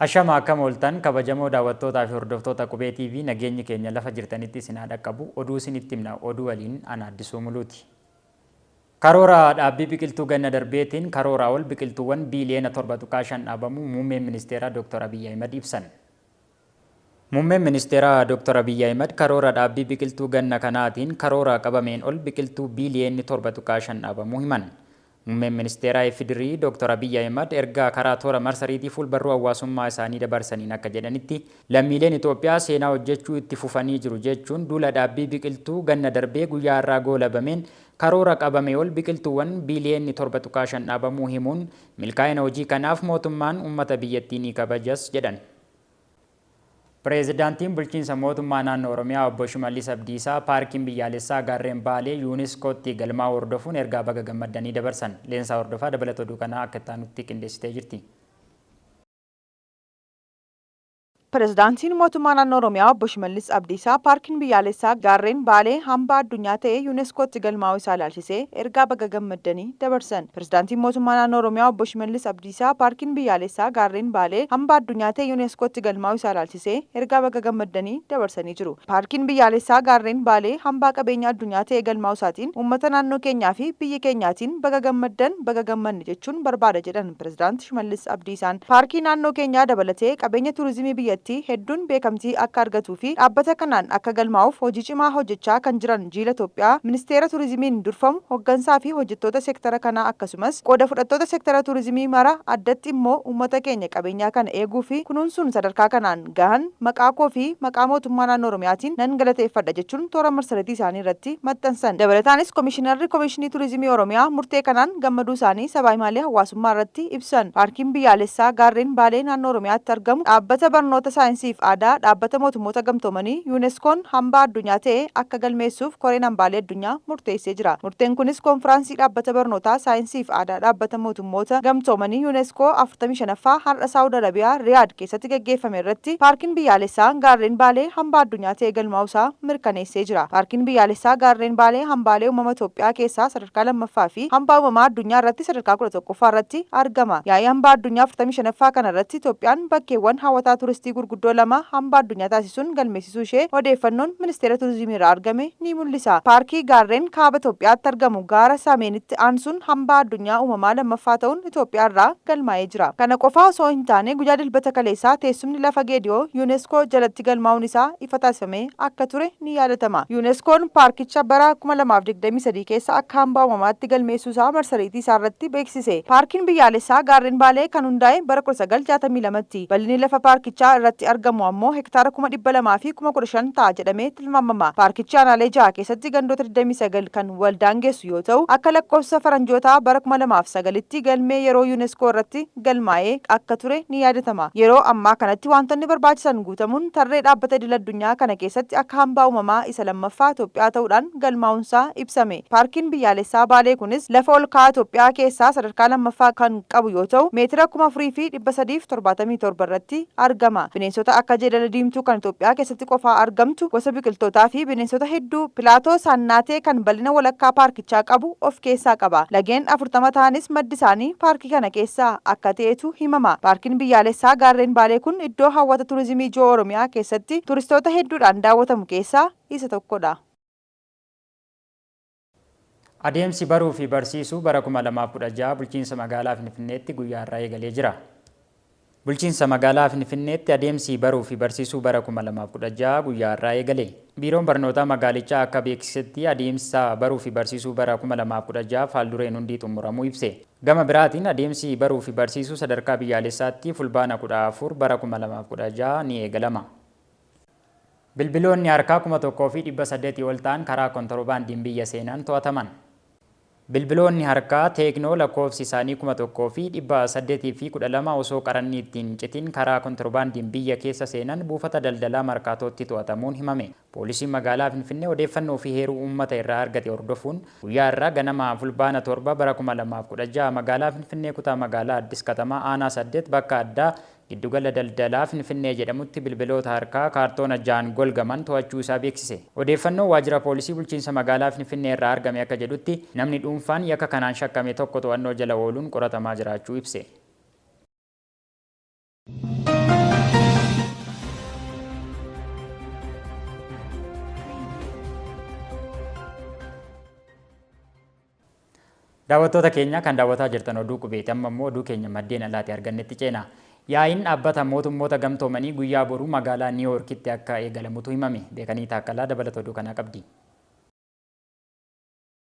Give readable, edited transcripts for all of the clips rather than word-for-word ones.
Ashama akkam ooltan kabajamoo daawwattootaa fi hordoftoota Qubee TV nageenyi keenya lafa jirtanitti isin haa dhaqqabu oduu isinitti himna oduu waliin ana Addisuu Muluuti. Karoora dhaabbii biqiltuu ganna darbeetiin karooraa ol biqiltuuwwan biiliyoona 7.5 dhaabamuu Muummeen Ministeeraa Dooktar Abiy Ahimad ibsan. Muummeen Ministeeraa Dooktar Abiy Ahimad karoora dhaabbii biqiltuu ganna kanaatiin karoora qabameen ol biqiltuu biiliyoonni 7.5 dhaabamuu himan. Muummeen Ministeeraa FDRI Dooktar Abiy Ahimad ergaa karaa toora marsariitii fuulbarruu hawaasummaa isaanii dabarsaniin akka jedhanitti, lammiileen Itoophiyaa seenaa hojjechuu itti fufanii jiru jechuun duula dhaabbii biqiltuu ganna darbee guyyaa har'aa goolabameen karoora qabame ol biqiltuuwwan biiliyoonni 7.5 dhaabamuu himuun, milkaa'ina hojii kanaaf mootummaan uummata biyyattii ni kabajas jedhan. Pireezidaantiin Bulchiinsa Mootummaa Naannoo Oromiyaa Obbo Shimallis Abdiisaa Paarkiin Biyyaalessaa Gaarreen Baalee Yuuniskootti galmaa'uu hordofuun ergaa baga gammaddanii dabarsan. Leensaa Hordofaa dabalata oduu kanaa akka itti aanutti qindeessitee jirti. Pirezidaantiin Mootummaa Naannoo Oromiyaa Obbo Shimallis Abdiisaa Paarkiin Biyyaalessaa Gaarreen Baalee hambaa addunyaa ta'ee UNESCOtti galmaa'uu isaa ilaalchisee ergaa baga gammaddanii dabarsan. Pirezidaantiin Mootummaa Naannoo Oromiyaa Obbo Shimallis Abdiisaa Paarkiin Biyyaalessaa Gaarreen Baalee hambaa addunyaa ta'e UNESCOtti galmaa'uu isaa ilaalchisee ergaa baga gammaddanii dabarsanii jiru. Paarkiin Biyyaalessaa Gaarreen Baalee hambaa qabeenya addunyaa ta'ee galmaa'uu isaatiin uummata naannoo keenyaa fi biyya keenyaatiin baga gammaddan, baga gammanne jechuun barbaada jedhan Pirezidaanti Shimallis Abdiisaan. Paarkii naannoo keenyaa dabalatee qabeenya turizimii biyyattii hedduun beekamtii akka argatuu fi dhaabbata kanaan akka galmaa'uuf hojii cimaa hojjechaa kan jiran Jiila Itoophiyaa Ministeera Turizimiin durfamu hoggansaa fi hojjettoota sektara kanaa akkasumas qooda fudhattoota sektara turizimii mara addatti immoo uummata keenya qabeenyaa kana eeguu fi kunuunsuun sadarkaa kanaan gahan maqaa koo fi maqaa mootummaa naannoo Oromiyaatiin nan galateeffadha jechuun toora marsariitii isaanii irratti maxxansan. Dabalataanis Komishinarri Komishinii Turizimii Oromiyaa murtee kanaan gammaduu isaanii sabaa-himaalee hawaasummaa irratti ibsan. Paarkiin Biyyaalessaa Gaarreen Baalee naannoo Oromiyaatti argamu Dhaabbata Barnoota Saayinsiif Aadaa Dhaabbata Mootummoota Gamtoomanii, UNESCOn, hambaa addunyaa ta'ee akka galmeessuuf Koreen Hambaalee Addunyaa murteessee jira. Murteen kunis Koonfiraansii Dhaabbata Barnootaa, Saayinsiif Aadaa Dhaabbata Mootummoota Gamtoomanii, Unesco, 45ffaa har'a Saawud Arabiyaa, Riyaad keessatti gaggeeffame irratti Paarkiin Biyyaalessaa Gaarreen Baalee hambaa addunyaa ta'ee galmaa'uu isaa mirkaneessee jira. Paarkiin Biyyaalessaa Gaarreen Baalee hambaalee uumama Itoophiyaa keessaa sadarkaa 2ffaa fi hambaa uumamaa addunyaa irratti sadarkaa 11ffaa irratti argama. Yaa'ii hambaa addunyaa 45ffaa kana irratti Itoophiyaan bakkeewwan hawataa turistii gurguddoo lama hambaa addunyaa taasisuun galmeessisuu ishee odeeffannoon Ministeera Turizimiirraa argame ni mul'isa. Paarkii Gaarreen Kaaba Itoophiyaatti argamu gaara Sameenitti aansuun hambaa addunyaa uumamaa lammaffaa ta'uun Itoophiyaarraa galmaa'ee jira. Kana qofaa osoo hin taane guyyaa Dilbata kaleessaa teessumni lafa Geediyoo Unesco jalatti galmaa'uun isaa ifa taasifamee akka ture ni yaadatama. UNESCOn paarkicha bara 2023 keessa akka hambaa uumamaatti galmeessuu isaa marsariitii isaa irratti beeksise. Paarkiin Biyyaalessaa Gaarreen Baalee kan hundaa'e bara 1962tti. Bal'inni lafa paarkichaa irratti argamu ammoo hektaara 200,000 fi 15,000 ta'a jedhamee tilmaamama. Paarkichi aanaalee jaha keessatti gandoota 29 kan wal daangessu yoo ta'u, akka lakkoofsa Faranjootaa bara 2009tti galmee yeroo Unesco irratti galmaa'ee akka ture ni yaadatama. Yeroo ammaa kanatti waantonni barbaachisan guutamuun tarree dhaabbata idil-addunyaa kana keessatti akka hambaa uumamaa isa lammaffaa Itoophiyaa ta'uudhaan galmaa'uunsaa ibsame. Paarkiin Biyyaalessaa Baalee kunis lafa olka'aa Itoophiyaa keessaa sadarkaa lammaffaa kan qabu yoo ta'u, meetira 4,377 irratti argama. Bineensota akka jeedala diimtuu kan Itoophiyaa keessatti qofaa argamtu, gosa biqiltootaa fi bineensota hedduu, pilaatoo Saannaatee kan bal'ina walakkaa paarkichaa qabu of keessaa qaba. Lageen 40 ta'anis maddi isaanii paarkii kana keessaa akka ta'etu himama. Paarkiin Biyyaalessaa Gaarreen Baalee kun iddoo hawwata turizimii ijoo Oromiyaa keessatti turistoota hedduudhaan daawwatamu keessaa isa tokkodha. Adeemsi baruu fi barsiisuu bara 2016 bulchiinsa magaalaa Finfinneetti guyyaa har'aa eegalee jira. Bulchiinsa magaalaa Finfinneetti adeemsi baruu fi barsiisuu bara 2016 guyyaa har'aa eegale. Biiroon Barnootaa magaalichaa akka beeksisetti adeemsa baruu fi barsiisuu bara 2016f haaldureen hundii xumuramuu ibse. Gama biraatiin adeemsi baruu fi barsiisuu sadarkaa biyyaalessaatti Fulbaana 14 bara 2016 ni eegalama. Bilbiloonni harkaa 1,800 ol ta'an karaa kontorobaandiin biyya seenan to'ataman. Bilbiloonni harkaa Teeknoo lakkoofsi isaanii 1,812 osoo qaranni itti hin citin karaa kontirobaandiin biyya keessa seenan buufata daldalaa Markaatootti to'atamuun himame. Poolisiin magaalaa Finfinnee odeeffannoo fi heeruu uummata irraa argate hordofuun guyyaa har'aa ganama Fulbaana 7 bara 2016 magaalaa Finfinnee kutaa magaalaa Addis Katamaa aanaa 8 bakka addaa Giddugala Daldalaa Finfinnee jedhamutti bilbiloota harkaa kaartoona jahaan golgaman to'achuu isaa beeksise. Odeeffannoon Waajjira Poolisii Bulchiinsa Magaalaa Finfinnee irraa argame akka jedhutti, namni dhuunfaan yakka kanaan shakkame tokko to'annoo jala ooluun qoratamaa jiraachuu ibse. Daawwattoota keenya, kan daawwataa jirtan oduu Qubeeti. Amma immoo oduu keenya maddeen alaatii argannetti ceena. Yaa'iin Dhaabbata Mootummoota Gamtoomanii guyyaa boruu magaalaa Niiwoorkitti akka eegalamutu himame. Beekanii Taakkalaa dabalata oduu kanaa qabdi.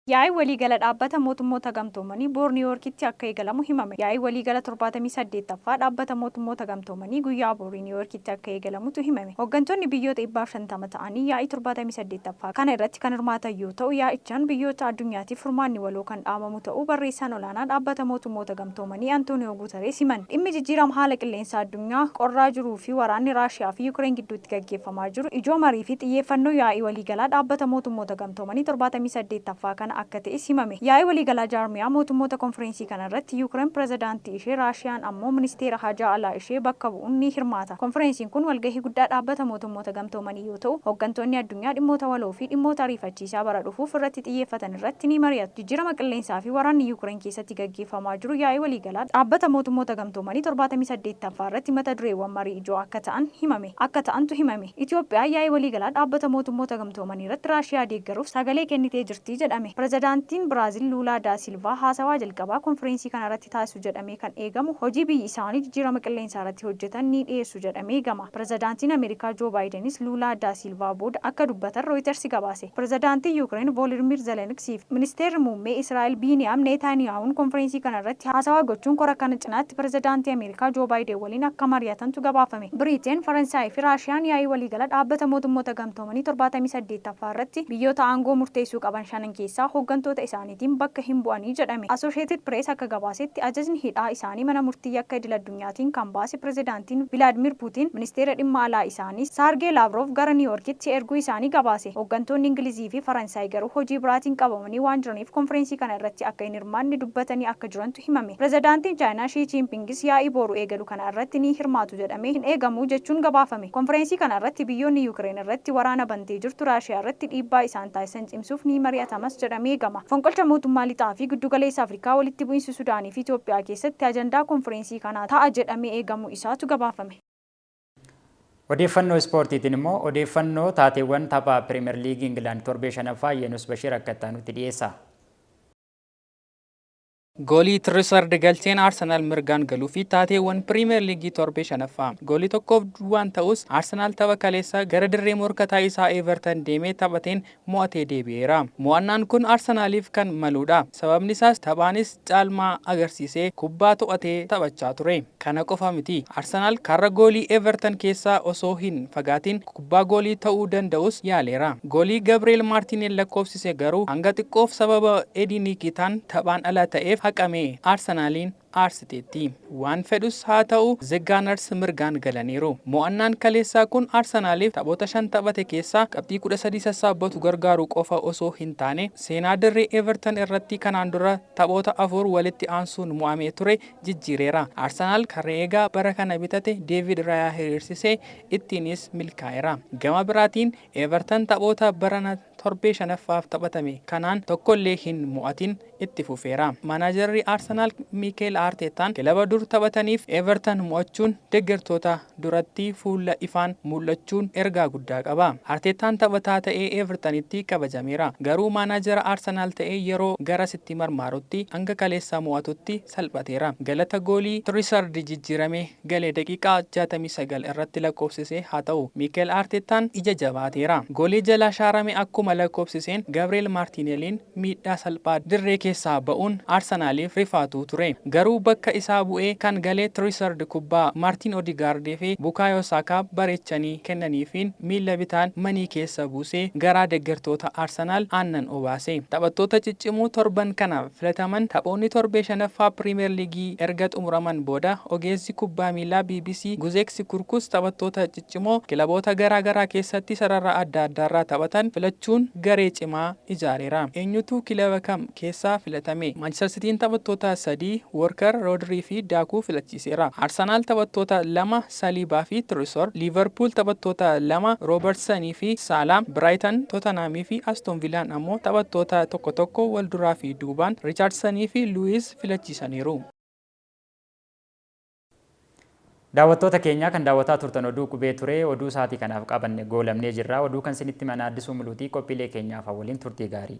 Yaa'iin Waliigala Dhaabbata Mootummoota Gamtoomanii boor Niiwoorkitti akka eegalamu himame. Yaa'iin Waliigala 78ffaa Dhaabbata Mootummoota Gamtoomanii guyyaa borii Niiwoorkitti akka eegalamutu himame. Hoggantoonni biyyoota 150 ta'anii yaa'ii 78ffaa kana irratti kan hirmaatan yoo ta'u, yaa'ichaan biyyoota addunyaatiif furmaanni waloo kan dhaamamu ta'uu Barreessaan Olaanaa Dhaabbata Mootummoota Gamtoomanii Antooniyoo Guutarees himan. Dhimmi jijjiirama haala qilleensaa addunyaa, qorraa jiruu fi waraanni Raashiyaa fi Yukireen gidduutti gaggeeffamaa jiru ijoo marii fi xiyyeeffannoo yaa'ii waliigalaa Dhaabbata Mootummoota Gamtoomanii 78ffaa kana akka ta'es himame. Yaa'ii waliigalaa jaarmiyaa mootummoota konfireensii kana irratti Yukireen pirezidaantii ishee, Raashiyaan ammoo ministeera haajaa alaa ishee bakka bu'uun ni hirmaata. Konfireensiin kun walgahii guddaa Dhaabbata Mootummoota Gamtoomanii yoo ta'u, hoggantoonni addunyaa dhimmoota waloo fi dhimmoota ariifachiisaa bara dhufuuf irratti xiyyeeffatan irratti ni mari'atu. Jijjiirama qilleensaa fi waraanni Yukireen keessatti gaggeeffamaa jiru yaa'ii waliigalaa Dhaabbata Mootummoota Gamtoomanii 78ffaa irratti mata dureewwan marii ijoo akka ta'an himame. Akka ta'antu himame. Itoophiyaan yaa'ii waliigalaa Dhaabbata Mootummoota Gamtoomanii irratti Raashiyaa deeggaruuf sagalee kennitee jirti jedhame. Pirezidaantiin Biraazil Luulaa Daa Silvaa haasawaa jalqabaa konfireensii kana irratti taasisu jedhamee kan eegamu hojii biyyi isaanii jijjiirama qilleensaa irratti hojjetan ni dhiyeessu jedhamee eegama. Pirezidaantiin Ameerikaa Joo Baayidenis Luulaa Daa Silvaa booda akka dubbatan Rooyitarsi gabaase. Pirezidaantiin Yuukireen Voolidmiir Zeleniksii fi Ministeerri Muummee Israa'el Biiniyaam Neetaaniyaahuun konfireensii kana irratti haasawaa gochuun kora kana cinaatti Pirezidaantii Ameerikaa Joo Baayiden waliin akka mari'atantu gabaafame. Biriiteen, Faransaayii fi Raashiyaan yaa'ii waliigala Dhaabbata Mootummoota Gamtoomanii 78ffaa irratti biyyoota aangoo murteessuu qaban shanan keessaa hooggantoota isaaniitiin bakka hin bu'anii jedhame. Asoosheetid Pirees akka gabaasetti ajajni hidhaa isaanii mana murtii yakka idil-addunyaatiin kan baase Pirezidaantiin Vilaadmiir Puutiin ministeera dhimma alaa isaanii Saargee Laavroov gara Niiwoorkitti erguu isaanii gabaase. Hooggantoonni Ingilizii fi Faransaay garuu hojii biraatiin qabamanii waan jiraniif konfireensii kana irratti akka hin hirmaanne dubbatanii akka jirantu himame. Pirezidaantiin Chaayinaa Shii Jiinpingis yaa'ii booru eegalu kana irratti ni hirmaatu jedhamee hin eegamu jechuun gabaafame. Konfireensii kana irratti biyyoonni Yukireen irratti waraana bantee jirtu Raashiyaa irratti dhiibbaa isaan taasisan cimsuuf ni mari'atamas jedhamee eegama. Fonqolcha mootummaa Lixaa fi Giddugaleessa Afrikaa, walitti bu'insi Sudaanii fi Itoophiyaa keessatti ajandaa konfireensii kanaa ta'a jedhamee eegamuu isaatu gabaafame. Odeeffannoo ispoortiitiin immoo odeeffannoo taateewwan tapha Piriimer Liigii Ingilaand torbee shanaffaa Yeenus Bashiir akka itti aanutti dhiyeessa. Goolii Tirrisard galcheen Arsenaal mirgaan galuu fi taateewwan Piriimeer Liigii torbee shanaffaa. Goolii tokkoof duwwaan ta'us Arsenaal tapha kaleessa gara dirree morkataa isaa Everton deemee taphateen mo'atee deebi'eera. Mo'annaan kun Arsenaaliif kan maluudha. Sababni isaas taphaanis caalmaa agarsiisee kubbaa to'atee taphachaa ture. Kana qofa miti. Arsenaal karra goolii Everton keessaa osoo hin fagaatiin kubbaa goolii ta'uu danda'us yaaleera. Goolii Gabriel Maartiineel lakkoofsise garuu hanga xiqqoof sababa Edii Niikitaan taphaan ala ta'eef haqamee Arsenaaliin aarsiteetti. Waan fedhus haa ta'u The Gunners mirgaan galaniiru. Mo'annaan kaleessaa kun Arsenaaliif taphoota 5 taphate keessaa qabxii 13 sassaabbatu gargaaru qofa osoo hin taane seenaa dirree Everton irratti kanaan dura taphoota 4 walitti aansuun mo'amee ture jijjiireera. Arsenaal karra eegaa bara kana bitate Deevid Raayaa hiriirsisee ittiinis milkaa'eera. Gama biraatiin Everton taphoota barana torbee shanaffaaf taphatame kanaan tokkollee hin mo'atin itti fufeera. Maanaajarri Arsenaal Miikeel Aarteettaan kilaba dur taphataniif Everton mo'achuun deggertoota duratti fuula ifaan mul'achuun ergaa guddaa qaba. Arteettaan taphataa ta'ee Evertonitti kabajameera. Garuu maanaajara Arsenaal ta'ee yeroo garasitti marmaarutti hanga kaleessa mo'atutti salphateera. Galata goolii Tirisard jijjiirame gale daqiiqaa 69 irratti lakkoofsise haa ta'u Miikeel Aarteettaan ija jabaateera. Goolii jalaa shaarame akkuma lakkoofsiseen Gabriel Maartiineliin miidhaa salphaa dirree keessaa ba'uun Arsenaaliif rifaatuu ture. Garuu bakka isaa bu'ee kan gale Tirisard kubbaa Maartiin Odigaardii fi Bukaayoo Saakaa bareechanii kennaniifiin miila bitaan manii keessa buusee garaa deggertoota Arsenaal aannan obaase. Taphattoota ciccimoo torban kana filataman. Taphoonni torbee shanaffaa Piriimeer Liigii erga xumuraman booda ogeessi kubbaa miilaa bbc Guzeeksi Kurkus taphattoota ciccimoo kilaboota garaa garaa keessatti sarara adda addaarraa taphatan filachuun garee cimaa ijaareera. Eenyutu kilaba kam keessaa filatame? Maanchister Sitiin taphattoota sadii, Woorkar, Roodirii fi Daakuu filachiiseera. Arsenaal taphattoota lama, Saliibaa fi Tirisor, Liivarpuul taphattoota lama, Roobartsanii fi Saalaa, Biraayitan, Tootanhaamii fi Aston Viilaan ammoo taphattoota tokko tokko wal duraa fi duubaan, Riichaardsanii fi Luwiiz filachiisaniiru. Daawwattoota keenyaa, kan daawwataa turtan oduu Qubee ture. Oduu sa'aatii kanaaf qabanne goolabnee jirra. Oduu kan isinitti hime ana Addisuu Muluuti. Qophiilee keenyaaf waliin turtii gaarii.